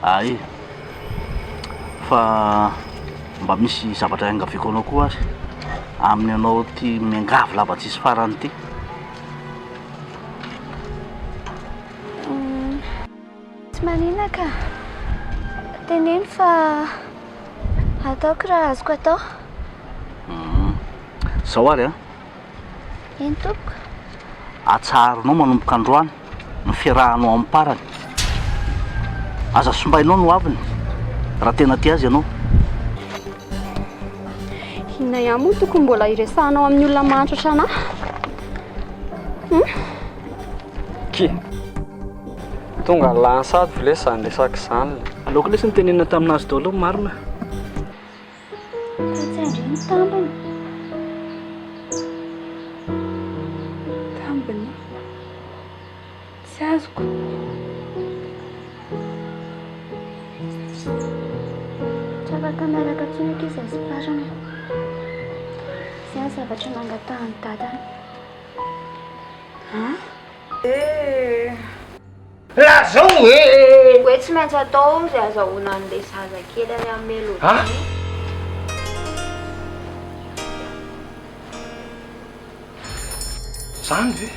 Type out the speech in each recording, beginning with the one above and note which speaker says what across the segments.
Speaker 1: Ay. Fa mba misy zavatra iangaviako anao koa ary amin'ny anao ity miangavy lava tsisy farany ity.
Speaker 2: Tsy maninona ka. Teneno fa ataoko raha azoko atao.
Speaker 1: Zao ary an.
Speaker 2: Eny tompoko.
Speaker 1: Atsaharonao manomboka androany ny fiarahanao amim-parany. Aza simbainao ny hoaviny raha tena tia azy ianao.
Speaker 3: Inona ihany moa tokony mbola hiresahanao amin'ny olona mahantra ohatran'ahy? Hum?
Speaker 4: Ki. Tonga lany sady ve lesy izany resaka izany le.
Speaker 5: Aleoko lesy ny tenenina tamin'azy daholo ny marina.
Speaker 2: Fa tsy handre ny tambiny.
Speaker 6: Tambiny? Tsy azoko.
Speaker 2: Tsy afaka miaraka intsony akia izahay sy Parana. Izay ny zavatra nangatahan'i dadany.
Speaker 6: An? Eh!
Speaker 7: Lazao e!
Speaker 8: Hoe tsy maintsy atao izay azahoana an'ilay zazakely any amin'ny Melody.
Speaker 4: Zany ve?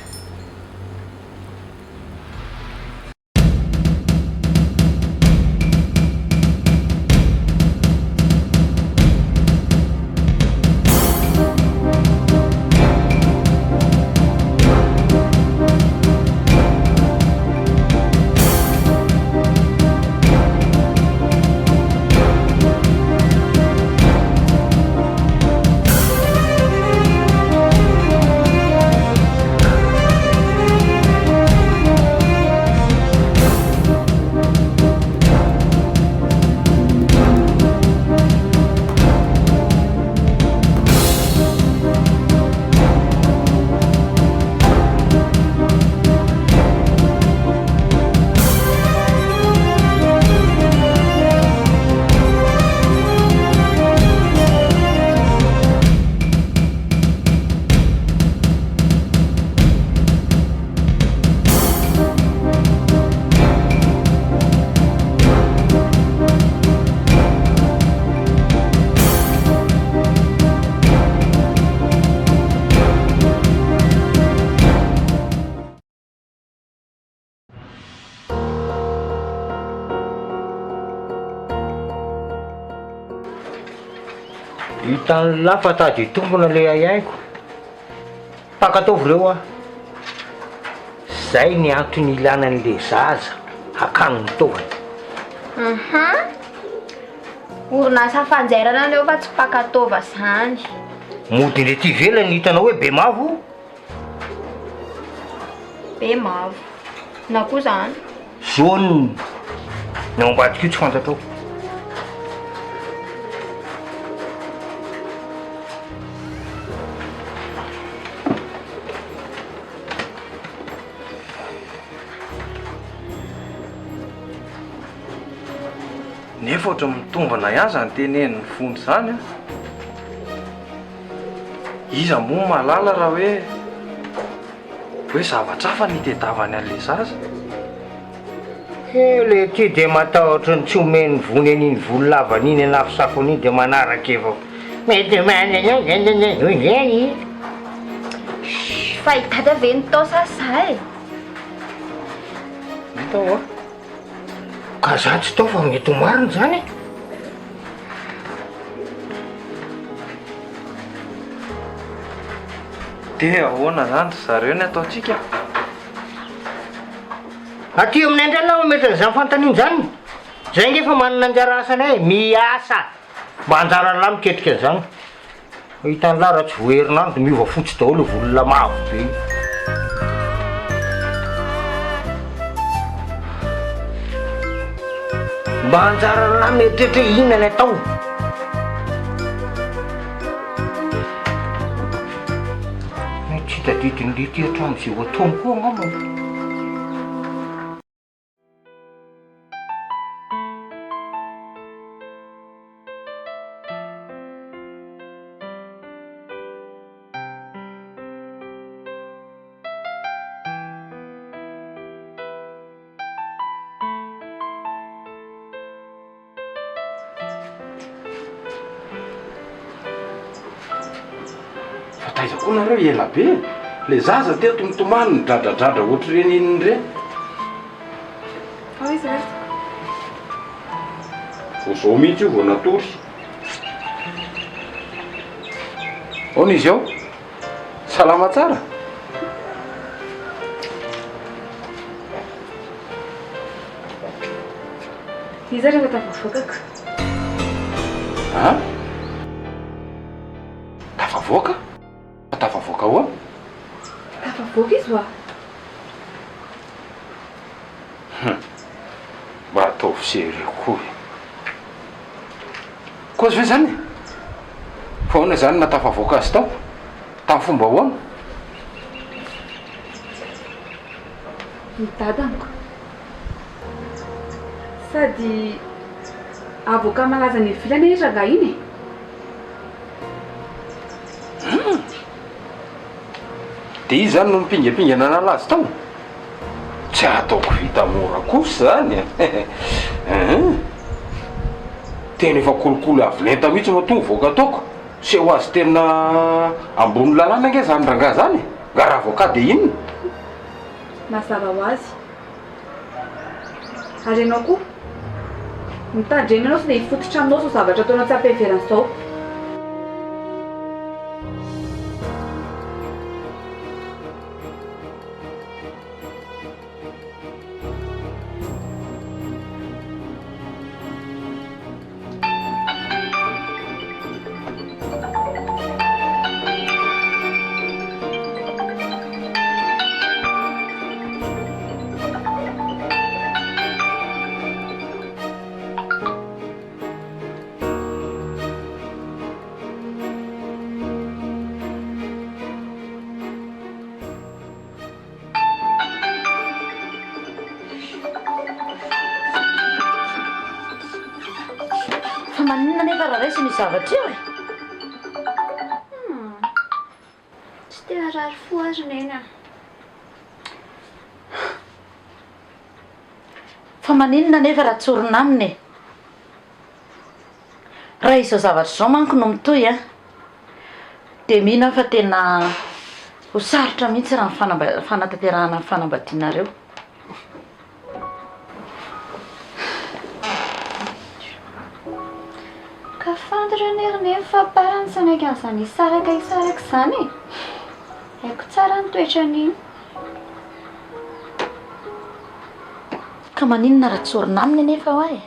Speaker 7: Hitan'lah fa tady hitombina le ahiahiko. Mpaka ataovy ireo ah. Zay ny antony ilana an'le zaza hakany ny taovany.
Speaker 8: Uhum. Orinasa fanjairana aneo fa tsy mpaka taova zany.
Speaker 7: Mody ndray ty ivelany hitanao hoe be mavo.
Speaker 8: Be mavo. Na koa zany.
Speaker 7: Jaune. Ny ao ambadika io tsy fantatrao.
Speaker 4: Nefa ohatran'ny mitombina ihany izany tenenin'i Vonjy izany an! Iza moa mahalala raha hoe hoe zavatra hafa no itedavany an'ilay zaza?
Speaker 7: He le ty de matahotra ny tsy omen'ny vony an'iny volo lavany iny anafosafony iny de manaraka efa mety manana izay.
Speaker 8: Shh, fa i dada ve no tao sa za e?
Speaker 7: Hita hoa. Ka za tsy tao fa mety ho marina izany e.
Speaker 4: Dia ahoana izany ry zareo ny ataontsika?
Speaker 7: Aty aminay indray aloha mametraka izany fanontaniana izany. Zay ange efa manana anjara asanay e, miasa. Mba anjaran'lah miketrika an'izany. Hitan'lah raha tsy vao herinandro dia miova fotsy daholo io volon'lah mavo be io. Mba anjaran'lah mieritreritra hoe inona ny atao. Mety tsy tadidin'le ty hatramin'izay ho ataony koa angamba.
Speaker 4: taiza koa nareo ela be e? Le zaza teto mitomany midradradradra ohatr'ireny inona ireny.
Speaker 6: Ao izy reto.
Speaker 4: Vao zao mihitsy io vao natory. Ahoana izy ao? Salama tsara?
Speaker 6: Iza rehefa tafavoakako?
Speaker 4: An? Tafavoaka? Tafavoaka ahoana?
Speaker 6: Tafavoaka izy hoa.
Speaker 4: Hum. Mba ataovy sérieux koa e. Kozy ve zany e? Fa ahoana izany nahatafavoaka azy tao? Tamin'ny fomba ahoana?
Speaker 6: Ny dadaniko. Sady avocat malaza any ivelany anie rangahy iny e!
Speaker 4: Hum! Dia izy izany no mipingapingana nanala azy tao? Tsy ataoko vita mora kosa izany e! Hum! Tena efa kolikoly avo lenta mihitsy matoa mivoaka ataoko. Seho azy tena ambony lalàna ange izany rangahy izany e! Nga raha avocat dia inona?
Speaker 6: Mazava ho azy. Ary ianao koa? Mitandrema ianao sao dia hifototra aminao izao zavatra ataonao tsy ampiheverana izao.
Speaker 9: Fa maninona nefa raha raisina io zavatra io e?
Speaker 2: Hum. Tsy te harary fo aho ry Neny a.
Speaker 9: Fa maninona nefa raha tsorina aminy e? Raha izao zavatra izao manko no mitohy an, dia mino aho fa tena ho sarotra mihitsy raha ny fanamba- fanatanterahana ny fanambadianareo.
Speaker 2: Ka fantatra anie ry Neny fa parany tsy hanaiky an'izany hisaraka hisaraka izany e! Haiko tsara ny toetran'iny.
Speaker 9: Ka maninona raha tsorina aminy anefa hoa e?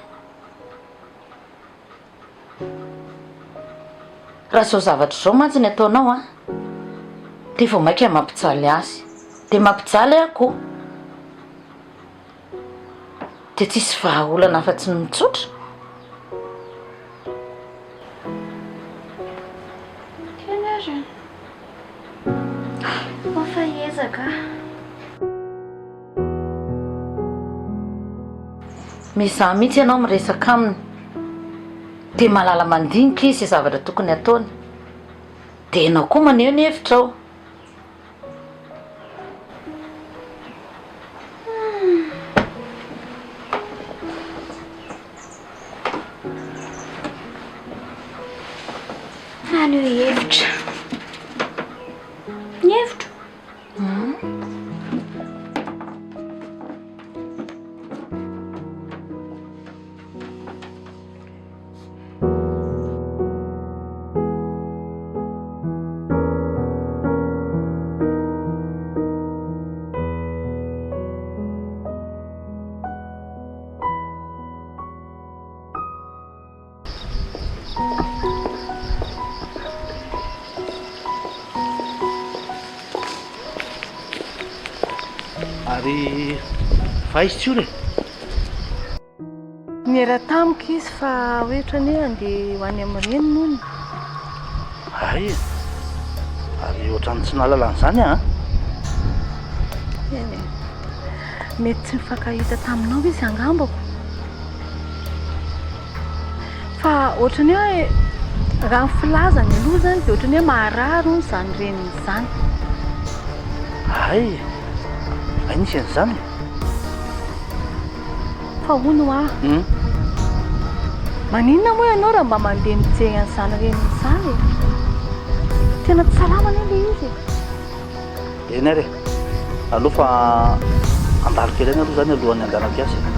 Speaker 9: Raha izao zavatra izao mantsy ny ataonao an, dia vao mainka mampijaly azy, dia mampijaly ahy koa. Dia tsisy vahaolana afa-tsy ny mitsotra.
Speaker 2: Tena ary an. Ao fa hiezaka aho.
Speaker 9: Miezaha mihitsy ianao miresaka aminy. Dia mahalala mandinika izy izay zavatra tokony hataony. Dia ianao koa maneho ny hevitrao.
Speaker 2: Maneho hevitra. Ny hevitro?
Speaker 1: Ary fa aiza tsy ora e?
Speaker 6: Niera tamiko izy fa hoe ohatran'ny hoe handeha ho any amin'ny reniny hono.
Speaker 1: Hay e! Ary ohatran'ny tsy nahalala an'izany aho an!
Speaker 6: Eny e! Mety tsy nifankahita taminao izy angambako. Fa ohatran'ny hoe raha ny filazany aloha izany dia ohatran'ny hoe marary hono izany reniny izany.
Speaker 1: Hay! Hay nisy an'izany e!
Speaker 6: Fa hono hoa, maninona moa ianao raha mba mandeha mijery an'izany reniny izany e? Tena tsy salama anie ilay izy e.
Speaker 1: Eny ary e. Aleo fa handalo kely any aloha izany alohan'ny handehanako hiasa e.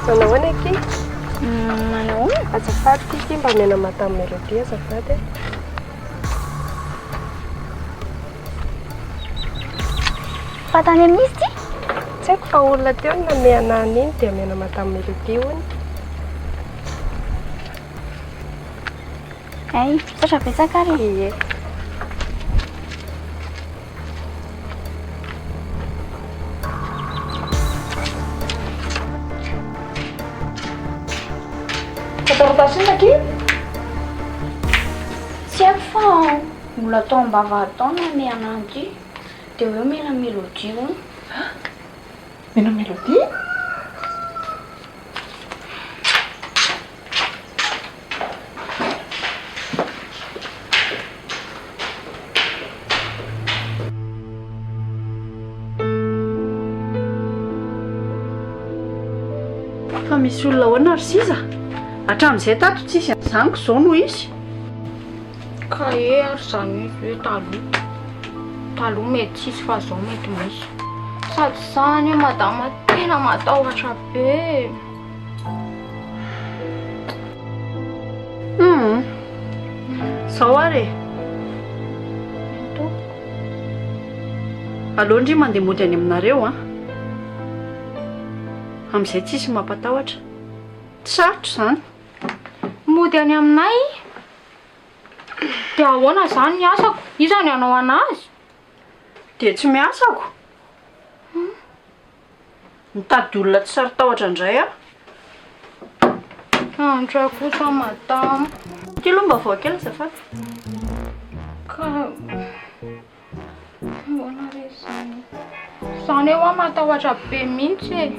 Speaker 10: Manao ahoana akia?
Speaker 8: Manao ahoana?
Speaker 10: Azafady ty akia mba omena Madame Melodie azafady e.
Speaker 8: Fa tany amin'iza ity?
Speaker 10: Tsy haiko fa olona teo no nanome anah an'iny dia omena Madame Melodie hono.
Speaker 8: Hay, misaotra betsaka ary e.
Speaker 10: Ie.
Speaker 6: Taratasy inona akia?
Speaker 8: Tsy haiko fa olona tao am-bavahady tao no nanome anah an'ity. Dia hoe omena Melodie hono.
Speaker 6: Omena Melodie? Fa misy olona ahoana ry sisa? Hatramin'izay tato tsisy an'izany ko izao no izy.
Speaker 8: Ka e ary zany izy hoe taloha. Taloha mety tsisy fa zao mety misy. Sady za anie madama tena matahotra be e.
Speaker 6: Hum. Zao ary e. Aleo ndry mandeha mody any aminareo an. Amin'izay tsisy mampatahotra. Tsy sarotra izany.
Speaker 8: Mody any aminay? Dia ahoana izany ny asako? Iza no hanao an'azy?
Speaker 6: Dia tsy miasa ako. Mitady olona tsy saro-tahotra indray aho.
Speaker 8: Andra kosa madama.
Speaker 6: Ity aloha mba vao kely azafady.
Speaker 8: Ka ahoana re izany? Izany hoe matahotra be mihitsy e.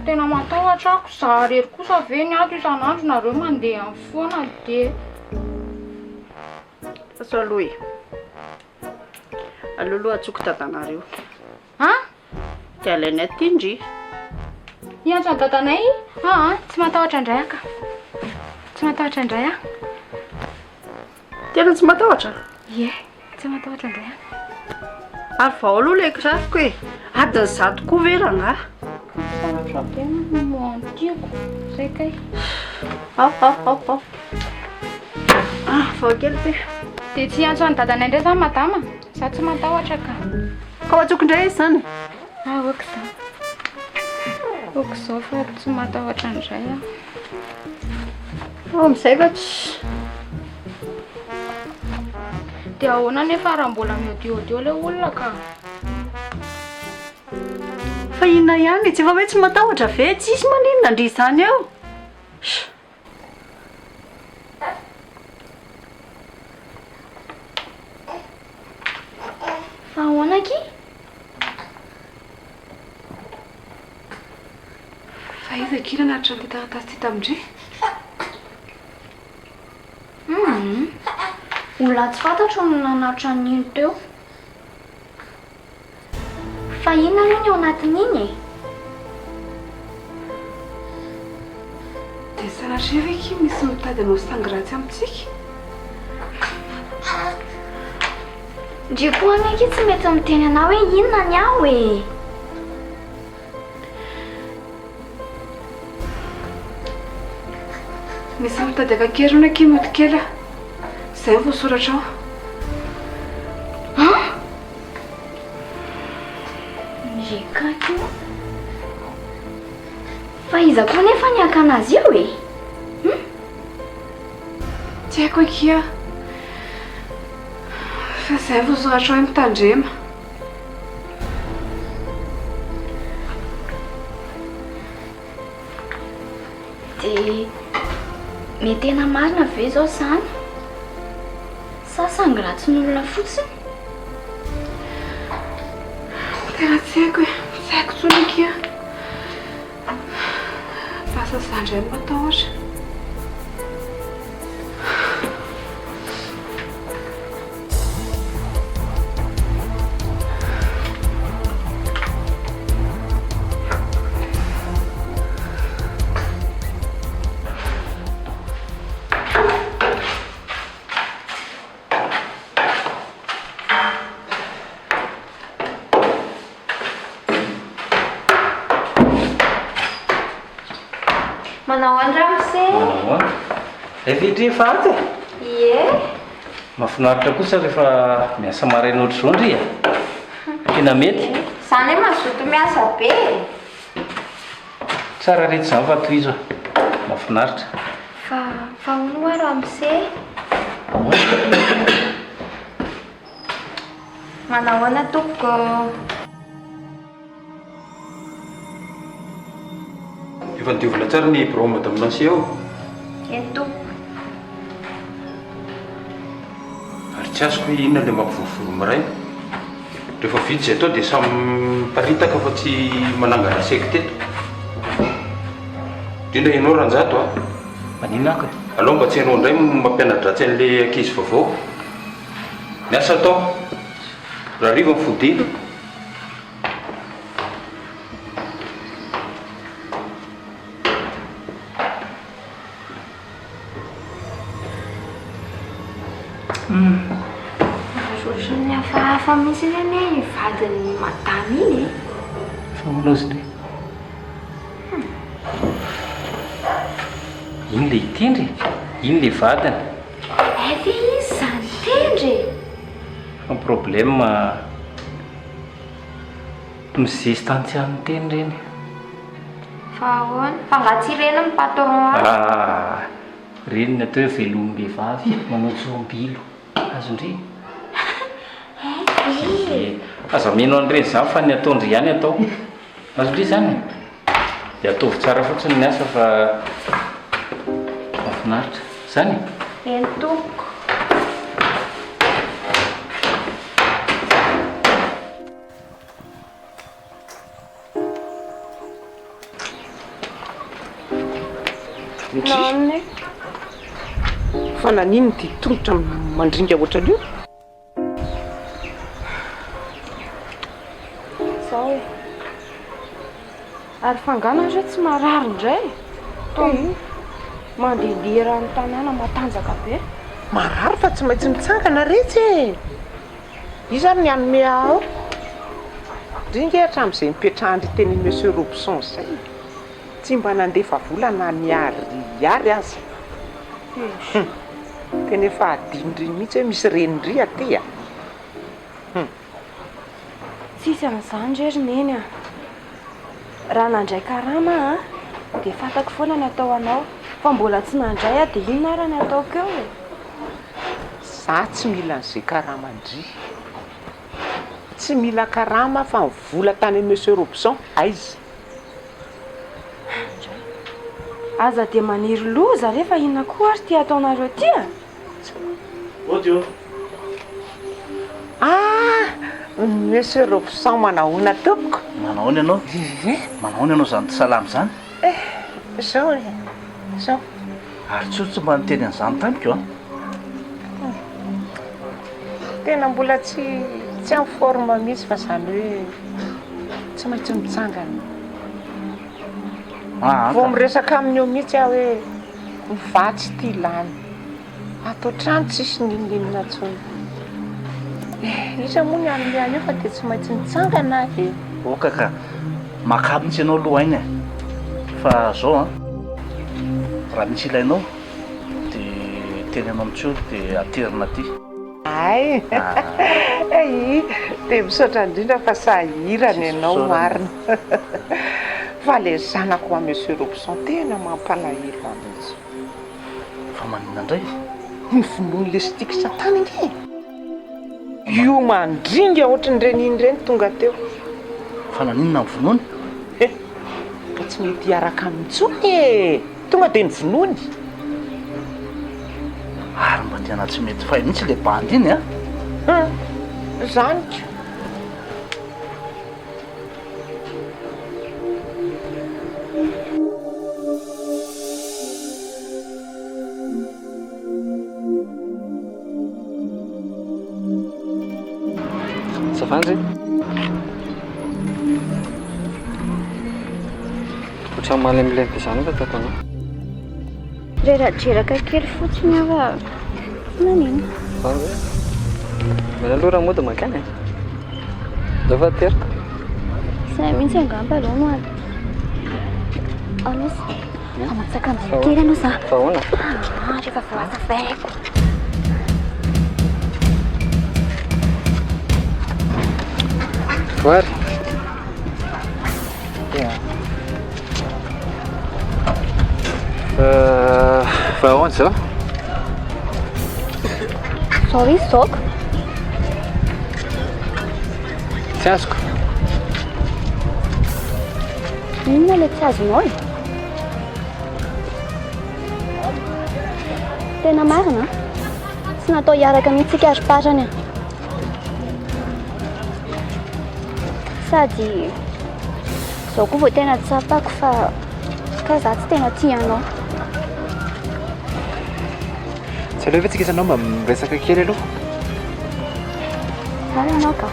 Speaker 8: Tena matahotra aho, za irery kosa ve ny ato isan'andro nareo mandeha any foana dia.
Speaker 6: Sao aloha e. Aleo aloha antsoiko dadanareo.
Speaker 8: An?
Speaker 6: Dia alainay aty ndry.
Speaker 8: Hiantso an'i dadanay? Aa, tsy matahotra indray aho ka. Tsy matahotra indray aho.
Speaker 6: Tena tsy matahotra?
Speaker 8: Ie, tsy matahotra indray aho.
Speaker 6: Ary vao aloha ilay kiraroko e. Adiny zato koa ve rangahy?
Speaker 8: Sarotra be ny mamoha tiako. Zay kay.
Speaker 6: Ao, ao, ao, ao. Ah, vao kely ty.
Speaker 8: Dia tsy hiantso an'i dadanay indray izany madama? Za tsy matahotra ka.
Speaker 6: Ka ho antsoiko indray izy izany?
Speaker 8: Ah, ok izao. Ok izao fa tsy matahotra indray aho.
Speaker 6: Ao amin'izay va tsy.
Speaker 8: Dia ahoana anefa raha mbola miodiodieo ilay olona ka?
Speaker 6: Fa inona ihany e? Tsy efa hoe tsy matahotra ve? Tsisy maninona ndry izany eo.
Speaker 2: Fa ahoana akia?
Speaker 10: Fa iza akia nanatitra an'ity taratasy ity tamin-dry?
Speaker 2: Humm. Olona tsy fantatro no nanatitra an'iny teo. Fa inona aloha ny ao anatin'iny e?
Speaker 10: Dia sanatria ve akia misy mitady hanao sangy ratsy amintsika?
Speaker 2: Ndry koa anie akia tsy mety miteny anah hoe inona ny ao e!
Speaker 10: Misy mitady haka an-keriny akia mody kely a! Izay no voasoratra ao.
Speaker 2: An! Fa iza koa nefa ny hakana azy io e? Hum?
Speaker 10: Tsy haiko akia. Fa izay vao soratra hoe mitandrema.
Speaker 2: Dia mety tena marina ve izao izany? Sa sangy ratsin'olona fotsiny?
Speaker 10: Tena tsy haiko e, tsy haiko intsony akia. Lasa izaho indray no matahotra.
Speaker 8: Manao ahoana ramose?
Speaker 5: Manao ahoana? Efa hidry efa ato e?
Speaker 8: Ie.
Speaker 5: Mahafinaritra kosa rehefa miasa maraina ohatr'izao ndry a! Tena mety.
Speaker 8: Zany hoe mazoto miasa be e!
Speaker 5: Tsara retsy izany fa tohizo a! Mahafinaritra.
Speaker 2: Fa fa hono hoa ramose?
Speaker 8: Manao ahoana tompoko?
Speaker 4: Efa nodiovina tsara ny birao Madame Nancy ao?
Speaker 8: Eny tompoko.
Speaker 4: Ary tsy azoko hoe inona ilay mampivorivory maraina. Rehefa vita izay atao dia samy miparitaka fa tsy manangana secte eto. Indrindra ianao Ranjato a!
Speaker 5: Maninona ako e?
Speaker 4: Alao mba tsy ianao indray no mampiana-dratsy an'ilay ankizy vaovao. Ny asa atao. Raha hariva ny fodiana.
Speaker 8: Ohatran'ny hafahafa mihitsy anie iny vadin'i madama iny e.
Speaker 5: Fa ahoana ozy ndry? Iny le hitendry e, iny le vadiny.
Speaker 8: Hay ve izy izany tendry e?
Speaker 5: Fa ny problème mizesta any tsy any teny ireny.
Speaker 8: Fa ahoana? Fa angaha tsy ireny ny patron azy?
Speaker 5: Ah, ireny ny atao hoe velomim-behivavy manao jombilo. Azon-dry?
Speaker 8: Hay ve?
Speaker 5: Aza mino an'ireny izany fa ny ataon-dry ihany atao. Azon-dry izany e? Dia ataovy tsara fotsiny ny asa fa mahafinaritra. Izany e?
Speaker 8: Eny tompoko.
Speaker 10: Ndry. Fa naninona ity tongotra mandringa ohatran'io? Zao e. Ary fa angaha nareo tsy marary indray? Toa mandehandeha eran'ny tanàna matanjaka be. Marary fa tsy maintsy mitsangana retsy e! Iza ary ny hanome ahy ao? Ndry nge hatramin'izay nipetrahan-dry teny Monsieur Robson izay, tsy mba nandefa vola na ny ariary aza. Hum! Tena efa adinondry mihitsy hoe misy renin-dry aty a! Hum!
Speaker 3: Tsisy an'izany re ry Neny a! Raha nandray karama aho an, dia fantako foana ny atao anao, fa mbola tsy nandray aho dia inona ary ny ataoko eo e?
Speaker 10: Za tsy mila an'izay karaman-dry. Tsy mila karama aho fa ny vola tany amin'i Monsieur Robson aiza?
Speaker 3: Aza dia maniry loza re fa inona koa ary ity ataonareo ity a!
Speaker 1: Mody ô!
Speaker 10: Ah! Monsieur Robson manahoana tompoko?
Speaker 1: Manahoana ianao?
Speaker 10: Ie.
Speaker 1: Manahoana ianao izany tsy salama izany?
Speaker 10: Eh! Izao e! Izao.
Speaker 1: Ary tsy tsy mba niteny an'izany tamiko an!
Speaker 10: Tena mbola tsy tsy en forme mihitsy fa izany hoe tsy maintsy mitsangana.
Speaker 1: Ah,
Speaker 10: Vao miresaka aminy eo mihitsy aho hoe mivatsy ity lany. Ato an-trano tsisy n'inon'inona intsony. Eh, iza moa ny hanome an'io fa dia tsy maintsy mitsangana aho e.
Speaker 1: Oka ka, makà mihitsy ianao aloha aina e. Fa zao an, raha misy ilainao dia teneno amin'i Tsiory dia aterina aty.
Speaker 10: Hay! Hay! Dia misaotra indrindra fa sahirana ianao marina. Fa le zanako wa Monsieur Robson tena mampalahelo ahy mihitsy.
Speaker 1: Fa maninona indray?
Speaker 10: Ny vonoin'le stick satana ange e! Io mandringa ohatran'ireny iny ireny tonga teo.
Speaker 1: Fa naninona ny vonoiny?
Speaker 10: He! Ka tsy mety hiaraka aminy intsony e! Tonga dia novonoiny.
Speaker 1: Ary mba tena tsy mety fay mihitsy le bandy iny an!
Speaker 10: Hum! Zany ka!
Speaker 11: Ça va ndry? Ohatran'ny malemilemy be izany ny fahitako anao.
Speaker 2: Reradreraka kely fotsiny aho fa tsy maninona.
Speaker 11: Zany ve? Mena aloha raha mody mankany e. Aleo fa ateriko.
Speaker 2: Izay mihitsy angamba aloha no atao. Anosy, hamatsaka ambany kely aloha za.
Speaker 11: Fa ahoana?
Speaker 2: Ah, rehefa voazavaiko.
Speaker 11: Voary. Fa ahoana izao?
Speaker 2: Izao izy izao ka.
Speaker 11: Tsy azoko.
Speaker 2: Inona ilay tsy azonao e? Tena marina an. Tsy natao hiaraka mihitsy isika ry parany an. Sady izao koa vao tena tsapako fa ka za tsy tena tia anao.
Speaker 11: Tsy aleo ve tsika isanao mba miresaka kely aloha?
Speaker 2: Tsara ianao ka.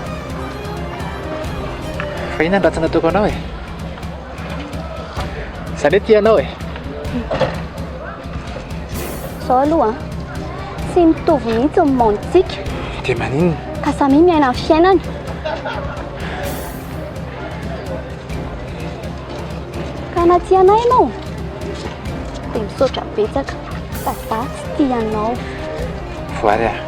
Speaker 11: Fa inona ny ratsy nataoko anao e? Za le tia anao e.
Speaker 2: Zao aloha an, tsy mitovy mihitsy ny monde-tsika.
Speaker 11: Dia maninona?
Speaker 2: Ka samia miaina ny fiainany. Ka na tia anay ianao, dia misaotra betsaka fa za tsy tia anao.
Speaker 11: Voary ah.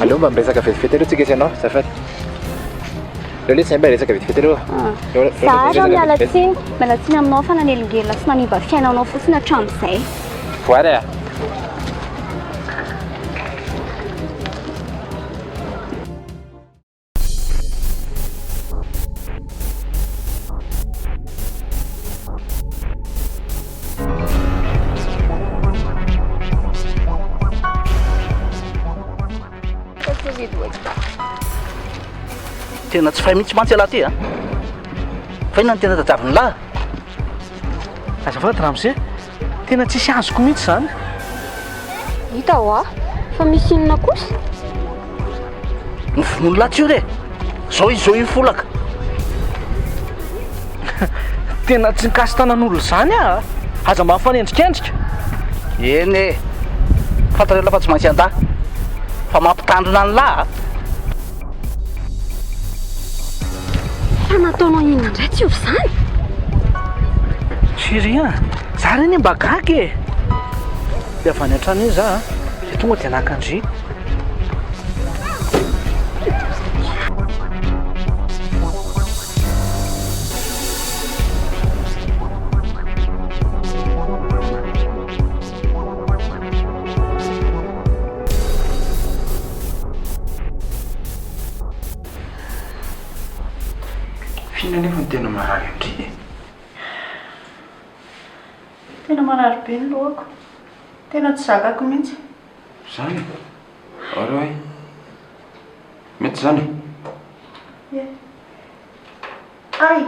Speaker 11: Aleo mba miresaka vetivety aloha tsika sy ianao, azafady. Aleo lesy zay mba hiresaka vetivety aloha.
Speaker 2: Za ary miala tsiny, miala tsiny aminao fa nanelingelina sy nanimba fiainanao fotsiny hatramin'izay.
Speaker 11: Voary ah.
Speaker 1: Tena tsy fay mihitsy mantsy ialahy ty a! Fa inona no tena tadiavin'lah? Azafady ramose, tena tsisy azoko mihitsy izany.
Speaker 8: Hita hoa, fa misy inona kosa?
Speaker 1: Ny vonoin'lah tsy io re! Zao izy zao io folaka. Tena tsy nikasi-tanan'olona izany aho a! Aza mba mifanendrikendrika. Eny e! Fantatr'lah fa tsy maintsy handà. Fa mampitandrina an'lah a!
Speaker 2: Fa nataonao inona indray tsy ovy izany?
Speaker 1: Chérie a! Za re anie mba gaga e! Dia avy any an-trano iny za a, dia tonga dia naka an-dry.
Speaker 4: F'inona anefa no tena marary an-dry e?
Speaker 6: Tena marary be ny lohako. Tena tsy zakako mihitsy.
Speaker 4: Zany e? Ary hoe mety zany e?
Speaker 6: Ie. Ay!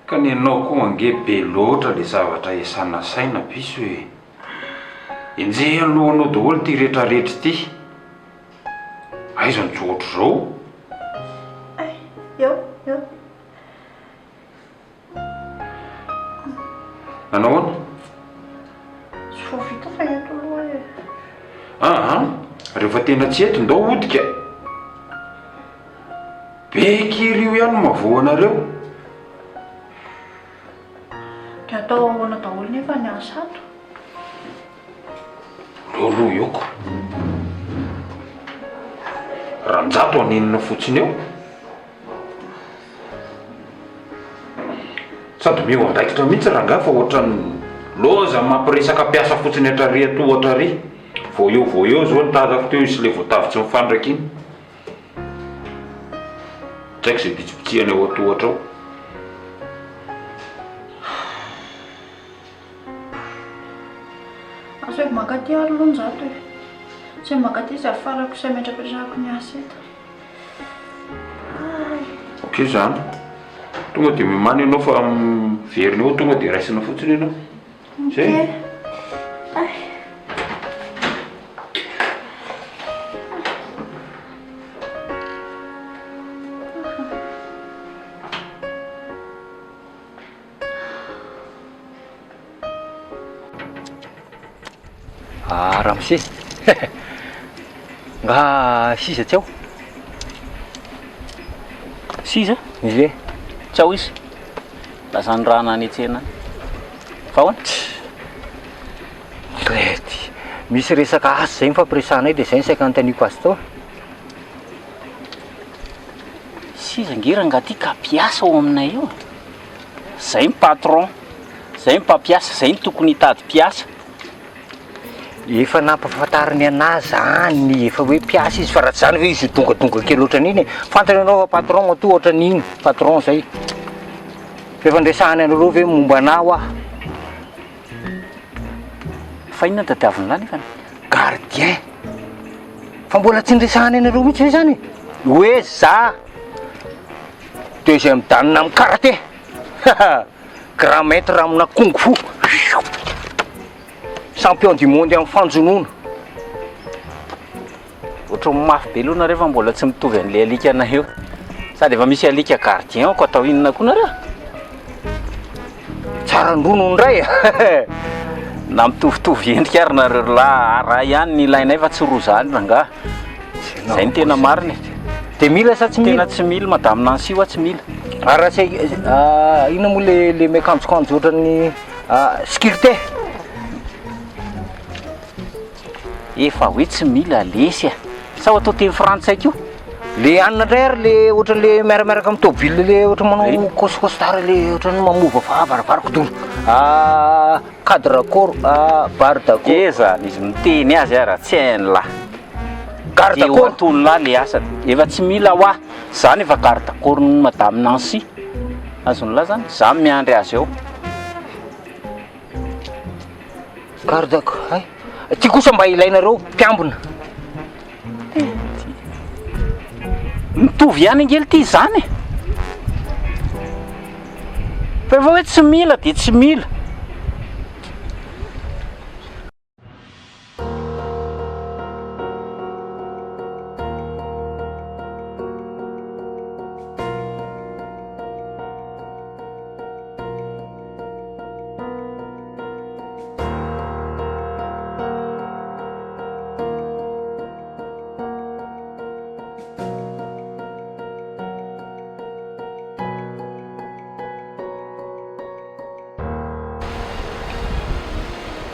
Speaker 4: Ka ny anao koa ange be loatra le zavatra iasana saina piso e! Enjehan'ny lohanao daholo ity retraretra ity. Aiza no tsy ohatr'izao?
Speaker 6: Ay! Eo, eo.
Speaker 4: Nanao ahoana?
Speaker 6: Tsy vao vita fa eto aloha e.
Speaker 4: Aa, rehefa tena tsy eto ndao hody ka. Be kiry io ihany no mahavoa anareo.
Speaker 6: Dia atao ahoana daholo nefa ny asa ato?
Speaker 4: Ndao aloha eo ka. Ranjato hanenina fotsiny eo. Sady omeo andraikitra mihitsy rangahy fa ohatran'ny loza mampiresaka mpiasa fotsiny hatrary atoa hatrary. Vao eo vao eo izao ny tazako teo izy sy ilay voatavo tsy mifandraka iny. Tsy haiko izay bitsibitsihany ao an-tohatra ao.
Speaker 8: Asaivo mankaty ary aloha Njato e. Asaivo mankaty izy afarako sy ametrapetrahako ny asa eto.
Speaker 4: Ok zany. Tonga dia miomàna ianao fa miverina eo tonga dia raisina fotsiny ianao. Zay.
Speaker 11: Ah ramose, nga sisa tsy ao?
Speaker 5: Sisa?
Speaker 11: Ie.
Speaker 5: Tsy ao izy. Lasa nirahana any an-tsena any. Fa ahoana?
Speaker 7: Rety. Misy resaka asa izay nifampiresahanay dia izay no saika anontaniako azy tao.
Speaker 5: Sisa ange rangahy ty ka mpiasa ao aminay io. Zay ny patron, zay ny mpampiasa, zay no tokony hitady mpiasa.
Speaker 7: Efa nampahafantariny anah zany efa hoe mpiasa izy fa raha tsy zany ve izy ho dongadonga kely ohatran'iny e. Fantany ianao fa patron matoa ohatran'iny, patron zay. Fa efa niresahany anareo ve momba anah hoa?
Speaker 5: Fa inona no tadiavin'lah nefany?
Speaker 7: Gardien. Fa mbola tsy niresahany anareo mihitsy ve zany e? Hoe za deuxième dan amin'ny karate. Grand maître amina kung fu. Champion du monde amin'ny fanjonoana.
Speaker 5: Ohatran'ny mafy be aloha nareo fa mbola tsy mitovy an'ilay alika io. Sady efa misy alika gardien ao ko atao inona koa nareo?
Speaker 7: Tsara ndrono indray e.
Speaker 5: Na mitovitovy endrika ary nareo ry lahy, araha ihany ny ilainay fa tsy roa zany rangahy. Zay no tena marina e.
Speaker 7: Dia mila sa tsy mila?
Speaker 5: Tena tsy mila madame Nancy hoa tsy mila.
Speaker 7: Ary raha tsy inona moa le le miakanjokanjo ohatran'ny sécurité?
Speaker 5: Efa hoe tsy mila lesy a! Sa ho atao teny frantsay koa?
Speaker 7: Le anona ndray ary le ohatran'le miaramiaraka amin'ny tôbile le ohatran'ny manao cos costard le ohatran'ny mamova fa varavara kidoro. Ah, cadre corps, ah, barre d'accord.
Speaker 5: Eza izy miteny azy ara tsy hain'lah.
Speaker 7: Garde
Speaker 5: Dia ho
Speaker 7: corps.
Speaker 5: ataon'lah le asany. Efa tsy mila hoa. Zany efa garde corps-n'i madame Nancy. Azon'lah zany? Za miandry azy eo.
Speaker 7: Garde corps, hay. Ty kosa mba ilainareo mpiambina.
Speaker 5: Mitovy ihany ange ity izany e. Fa efa hoe tsy mila dia tsy mila.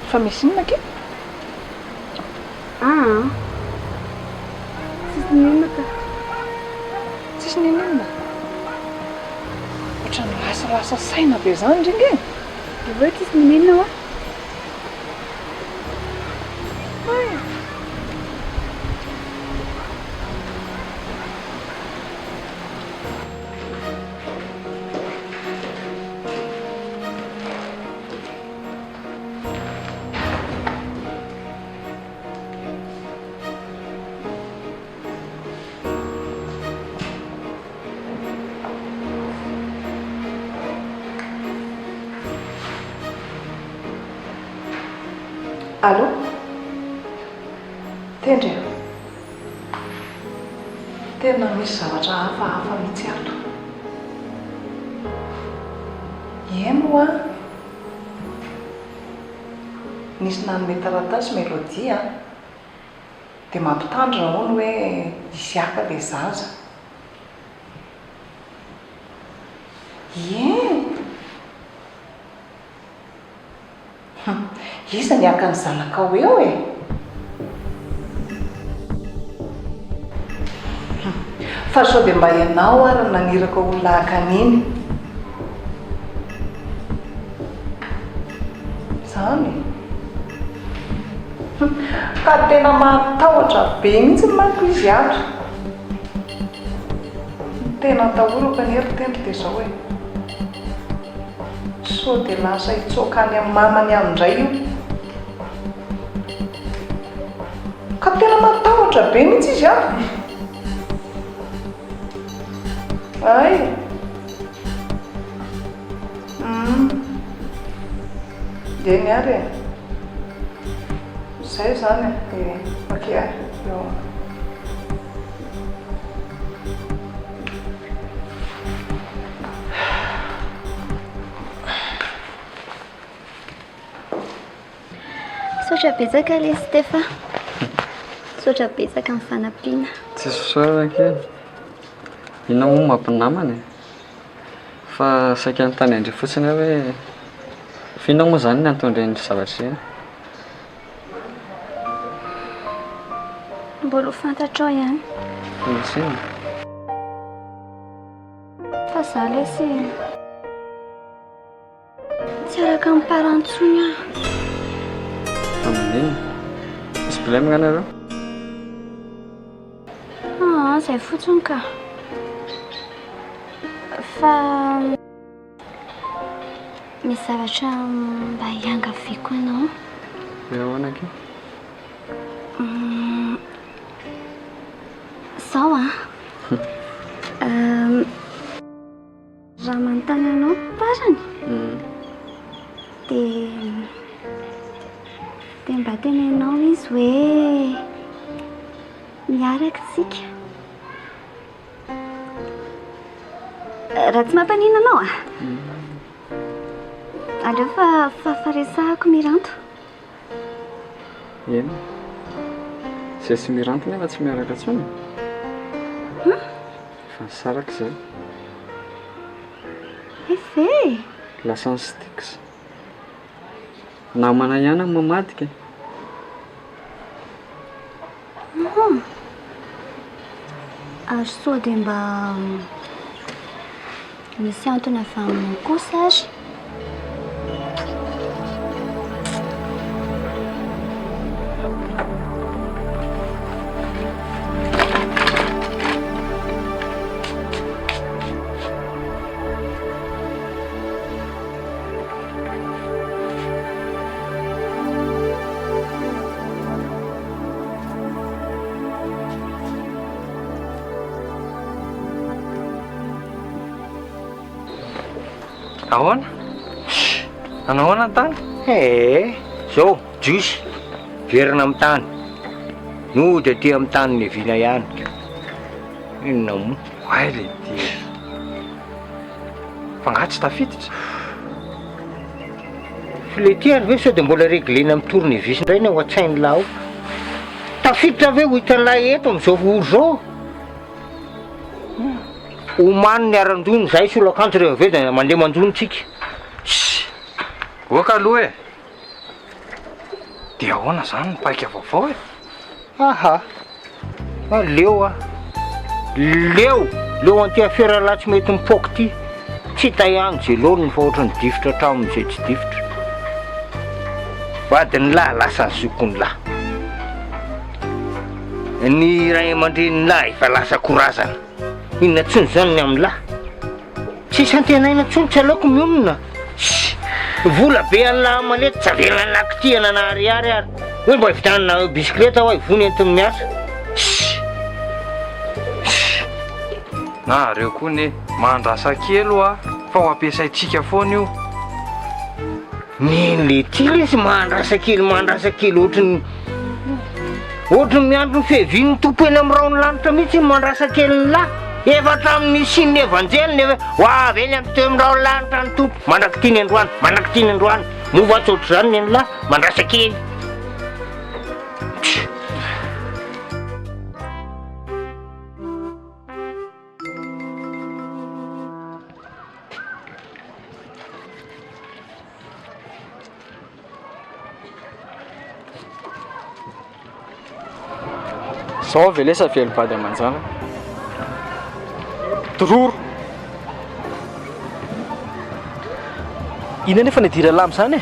Speaker 12: Fa misy inona akia?
Speaker 3: Aa, tsisy n'inona ka.
Speaker 12: Tsisy n'inon'inona? Ohatran'ny lasalasa saina be izany ry nge!
Speaker 3: Dia hoe tsisy n'inon'inona hoa.
Speaker 12: Hay! Allô? Tendry a! Tena misy zavatra hafahafa mihitsy ato. Eny hoa! Nisy nanome taratasy Mélodie a! Dia mampitandrina hono hoe hisy haka ilay zaza. Eny! Hum, iza ny haka ny zanakao eo e? Hum, fa sao dia mba ianao ary no naniraka olona haka an'iny? Izany e! Ka tena mahatahotra be mihitsy manko izy ato. Ny tena atahorako anie ry Tendry dia izao e! Sao dia lasa hitsoaka any amin'ny mamany any indray io. Ka tena matahotra be mihitsy izy ato. Hay! Humm. Eny ary e. Izay izany e. E, ok ary. Eo.
Speaker 2: Misaotra betsaka lesy Stefa. Misaotra betsaka amin'ny fanampiana.
Speaker 11: Tsisy fisaorana akia. Inona moa mampinamana e? Fa saika hanontany an-dry fotsiny aho hoe fa inona moa izany ny anton'ireny zavatra ireny?
Speaker 2: Mbola ho fantatrao ihany.
Speaker 11: Misy inona?
Speaker 2: Fa za lesy tsy araka ny parents intsony aho.
Speaker 11: Fa maninona? Misy problème nga nareo?
Speaker 2: Aa izay fotsiny ka. Fa misy zavatra mba hiangaviako anao.
Speaker 11: Hoe ahoana akia?
Speaker 2: Izao an. Raha manontany anao parany dia dia mba tenenao izy hoe miaraka isika. Raha tsy mampaninona anao a! Aleo fa fa resahako Miranto.
Speaker 11: Eny. Izay sy Miranto nefa tsy miaraka intsony. Efa nisaraka izay.
Speaker 2: Hay ve e!
Speaker 11: Lasan'ny Styx. Namana ihany ny mamadika e.
Speaker 2: Hum. Ary sao dia mba misy antony avy aminao kosa ary?
Speaker 11: Ahoana? Nanao ahoana ny tany?
Speaker 7: Ee, zao, Jiosy, verina amin'ny tany. Nody aty amin'ny tany niaviana ihany. Inona moa?
Speaker 4: Oay le ty. Fa nga tsy tafiditra?
Speaker 7: Filet ary ve sao dia mbola reglena amin'ny tournevis indray ny ao an-tsain'lah ao? Tafiditra ve ho hitan'lah eto amin'izao ora izao? Omano ny haran-jono izahay hisolo akanjo rehefa avy eo dia mandeha manjono tsika.
Speaker 4: Shh! Ok aloha e! Dia ahoana izany ny paika vaovao e?
Speaker 7: Aha! Ah, leo ah. Leo! Leo an'ity afera lahy tsy mety mipoaka ity. Tsy hita ihany izay laoniny fa ohatran'ny difotra hatramin'izay tsy difotra. Vadin'ny lahy lasa ny zokin'ny lahy. Ny ray aman-drenin'ny lahy efa lasa korazana. Inona intsony izany ny amin'ny lahy? Tsisy antenaina intsony, tsy aleoko mionona. Shh! Vola be an'lah aman'eto, tsy avelan'lah kitihana na ariary ary. Hoe mba hividianana bisikileta hoa ivony entiny miasa. Shh!
Speaker 4: Shh! Nareo koa ne, mahandrasa kely hoa fa ho ampiasaintsika foana io.
Speaker 7: Neny le ty lesy mahandrasa kely mahandrasa kely ohatry ny ohatry ny miandry ny fiavian'ny Tompo eny amin'ny rahon'ny lanitra mihitsy ny mahandrasa kelin'ny lahy. Efa hatramin'ny nisian'ny evanjely nefa ho avy eny amin'ny teo amin'ny rahon'ny lanitra ny Tompo mandrak'ity ny androany mandrak'ity ny androany. Moa va tsy ohatr'izany ny an'ny lahy mahandrasa kely.
Speaker 11: Zao ve lesa velom-bady aman-janaka? Dororo!
Speaker 1: Inona anefa ny idiran'lah amin'izany e?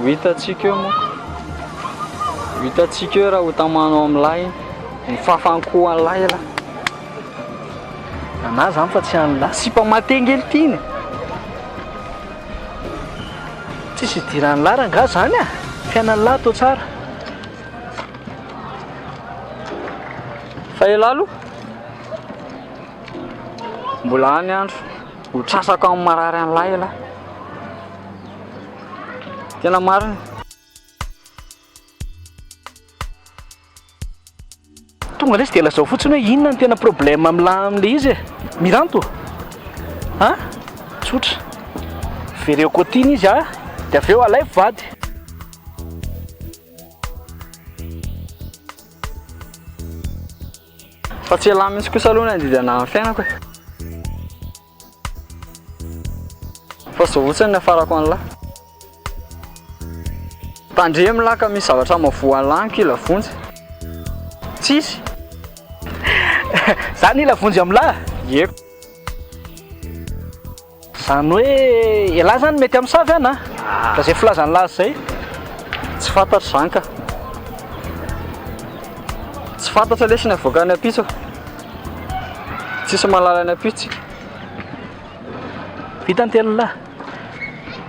Speaker 11: Ho hitantsika eo moa. Ho hitantsika eo raha ho tamanao amin'lahy iny. Mifafa ny koa an'lahy ialahy.
Speaker 1: Anah zany fa tsy an'lahy.
Speaker 11: Sipa mate nge le tiany e.
Speaker 1: Tsisy idiran'lahy rangaha zany a! Fiainan'lahy atao tsara.
Speaker 11: Fa ialahy aloha mbola any andro. Ho trasako amin'ny marary an'lahy ialahy. Tena marina.
Speaker 1: Tonga lesy dia lazao fotsiny hoe inona no tena problème amin'la amin'le izy e. Miranto a! Tsotra. Vereo cotine izy a, dia avy eo alaivo vady.
Speaker 11: Fa tsy ialahy mihitsy kosa aloha ny handidy anah amin'ny fiainako e. Fa zao fotsiny ny hafarako an'lah. Tandremo lah ka misy zavatra mahavoa an'lah ny kila vonjy. Tsisy.
Speaker 1: Zany ila vonjy amin'lah?
Speaker 11: Ie.
Speaker 1: Zany hoe elah zany mety hamosavy an a! Raha zay filazan'lah azy zay.
Speaker 11: Tsy fantatro zany ka. Tsy fantatra lesy ny avoakan'ny ampitso. Tsisy mahalala ny ampitso tsika.
Speaker 1: Vita ny tenin'lah.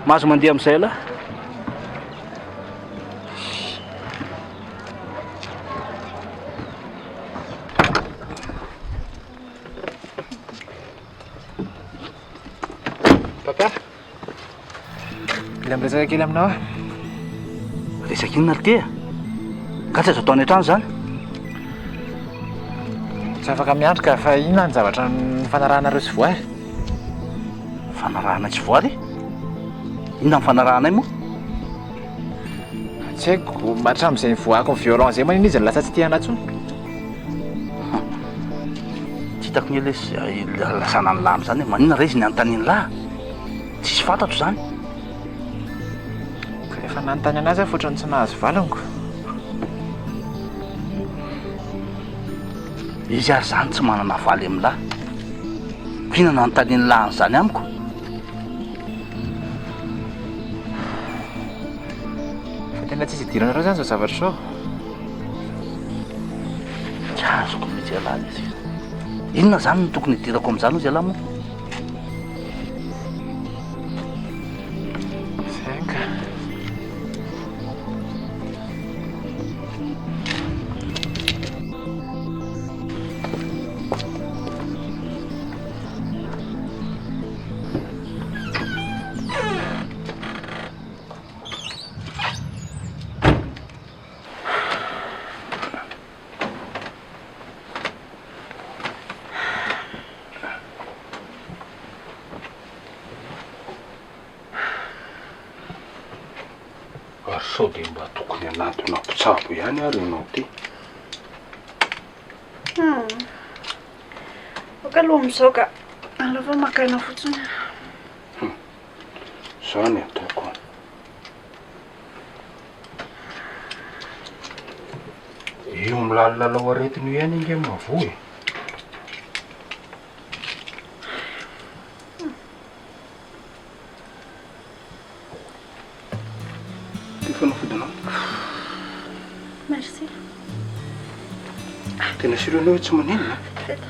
Speaker 1: Mahazo mandeha amin'izay elah.
Speaker 13: Papa, mila miresaka kely aminao aho.
Speaker 1: Resaka inona ry ty e? Nga tsy azo atao any an-trano izany?
Speaker 13: Tsy afaka miandry ka, fa inona ny zavatra nifanarahanareo sy Voary?
Speaker 1: Nifanarahanay sy Voary? Inona nifanarahanay moa?
Speaker 13: Tsy haiko, hatramin'izay nivoahako ny violon izay manina izy no lasa tsy tia anah intsony?
Speaker 1: Tsy hitako anie lesy ilazana an'lah amin'izany hoe maninona re izy ny anontanian'lah? Tsisy fantatro izany.
Speaker 13: Ka efa nanontany an'azy aho fa ohatran'ny tsy nahazo valiny ko.
Speaker 1: Izy ary izany tsy manana valy amin'lah. F'inona no anontanian'lah an'izany amiko?
Speaker 13: Fa tena tsisy idiranareo izany izao zavatra izao?
Speaker 1: Tsy azoko mihitsy ialahy lesy. Inona izany no tokony hidirako amin'izany hozy ialahy moa?
Speaker 13: Izay ka.
Speaker 4: Ary sao dia mba tokony hanatona mpitsabo ihany ary ianao ity?
Speaker 12: Hum. Ok aloha amin'izao ka. Aleo fa maka aina fotsiny.
Speaker 4: Hum. Zany ataoko an. Io milalilalao aretina io ihany ange mahavoa e. Ty fanafodinao.
Speaker 12: Merci.
Speaker 4: Tena sûr ianao hoe tsy maninona?
Speaker 12: Vetivety.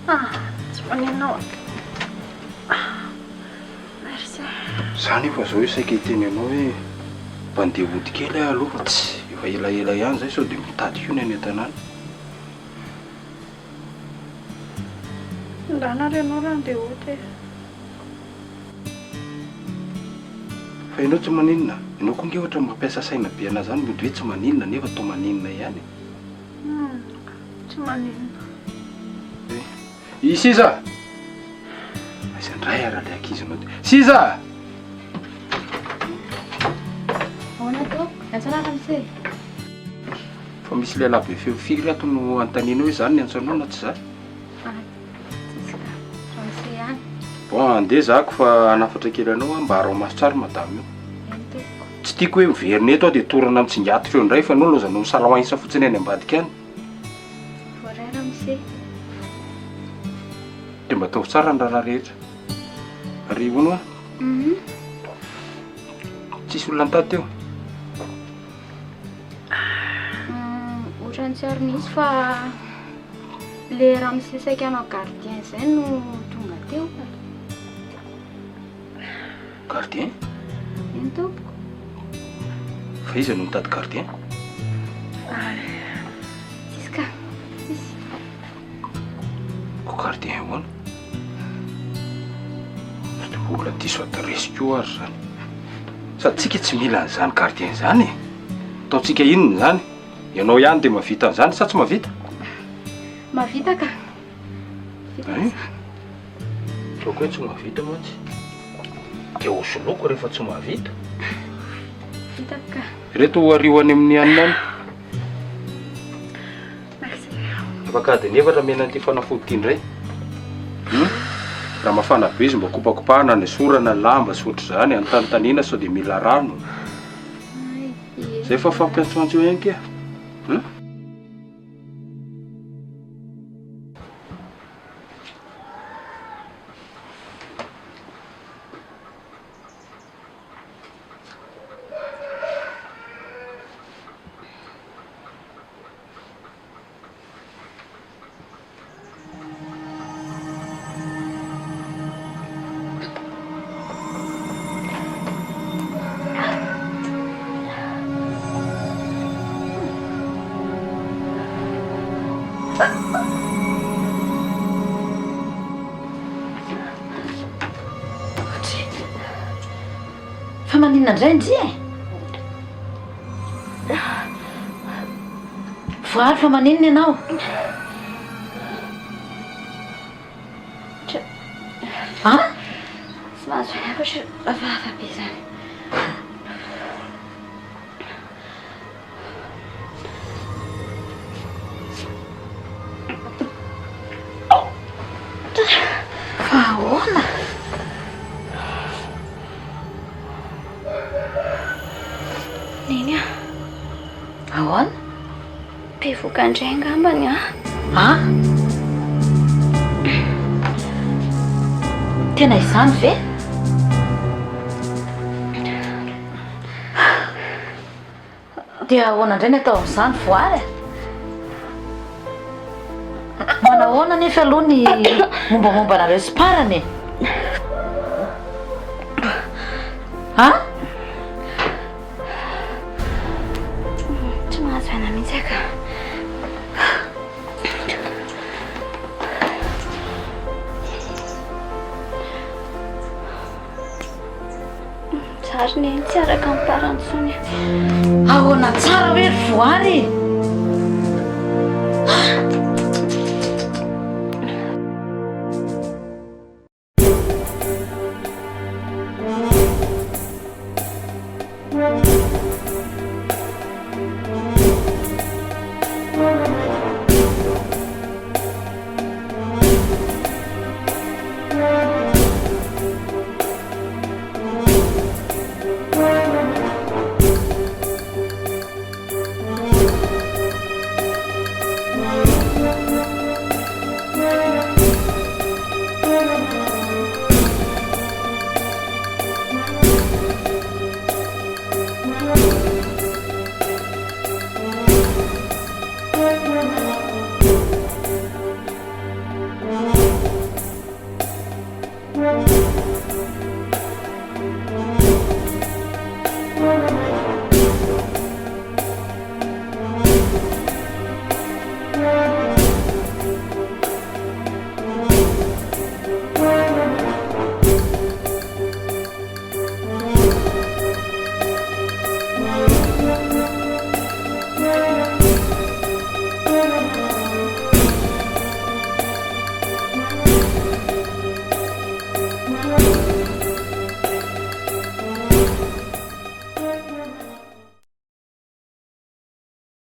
Speaker 12: Ah, tsy maninona aho. Ah, merci.
Speaker 4: Za nefa zao saika hiteny anao hoe mba ndeha hody kely aho aloha fa tsy efa elaela ihany zay sao dia mitady koa ny any an-tanàna.
Speaker 12: Ndana ary ianao raha ndeha hody e.
Speaker 4: Fa ianao tsy maninona? Ianao koa nge ohatra mampiasa saina be anah zany mody hoe tsy maninona nefa toa maninona ihany e.
Speaker 12: Humm, tsy maninona.
Speaker 4: I Sisa! Aiza indray ary ilay ankizinao ty? Sisa!
Speaker 8: Ahoana tompoko? Niantso anah ramose?
Speaker 4: Fa misy lehilahy be feo firy ato no anontanianao hoe za no niantso anao na tsy za?
Speaker 8: Ah, tsisy ka. Ramose ihany.
Speaker 4: Bon, andeha zako fa hanafatra kely anao aho mba araho maso tsara madame io.
Speaker 8: Eny tompoko.
Speaker 4: Tsy tiako hoe miverina eto aho dia torana mitsingatitra eo indray fa ianao laozanao misalaoinsa fotsiny any ambadika any.
Speaker 8: Voaray ramose.
Speaker 4: Dia mba ataovy tsara ny raharaha rehetra. Ary hono hoa?
Speaker 8: Mhm.
Speaker 4: Tsisy olona nitady teo?
Speaker 8: Ohatrany tsy ary nisy fa le ramose saika hanao gardien izay no tonga teo ka.
Speaker 4: Gardien?
Speaker 8: Eny tompoko.
Speaker 4: Fa iza no mitady gardien?
Speaker 8: Tsisy ka, tsisy.
Speaker 4: Ko gardien ahoana? Sao dia olona diso adiresy koa ary izany. Sady tsika tsy mila an'izany gardien izany e. Ataontsika inona izany? Ianao ihany dia mahavita an'izany sa tsy mahavita?
Speaker 8: Mahavita ka. Vita
Speaker 4: Hein? Ataoko hoe tsy mahavita mantsy. Dia hosoloiko rehefa tsy mahavita.
Speaker 8: Vitako ka.
Speaker 4: Ireto ario any amin'ny anona any.
Speaker 8: Merci.
Speaker 4: Afaka adiny efatra omena an'ity fanafody ity indray. Hmm? Raha mafana be izy mba kopakopahana, anesorana lamba sy ohatr'izany, anontanintaniana sao dia mila rano. Zay fa fampiantsoantso eo ihany kia. Hmm?
Speaker 9: Fa maninona indray ndry e? Voary fa maninona ianao? An?
Speaker 2: Tsy mahazo aina fa hafahafa be izany.
Speaker 9: Fa ahoana?
Speaker 2: Neny a.
Speaker 9: Ahoana?
Speaker 2: Bevoka indray angambany an.
Speaker 9: An? Tena izany ve? Dia ahoana indray ny atao amin'izany voary e? Manahoana anefa aloha ny mombamomba anareo sy parany e? An?
Speaker 2: Tsy mahazo aina mihitsy aho ka. Zary neny tsy araka ny parany intsony.
Speaker 9: Ahoana tsara hoe ry voary e?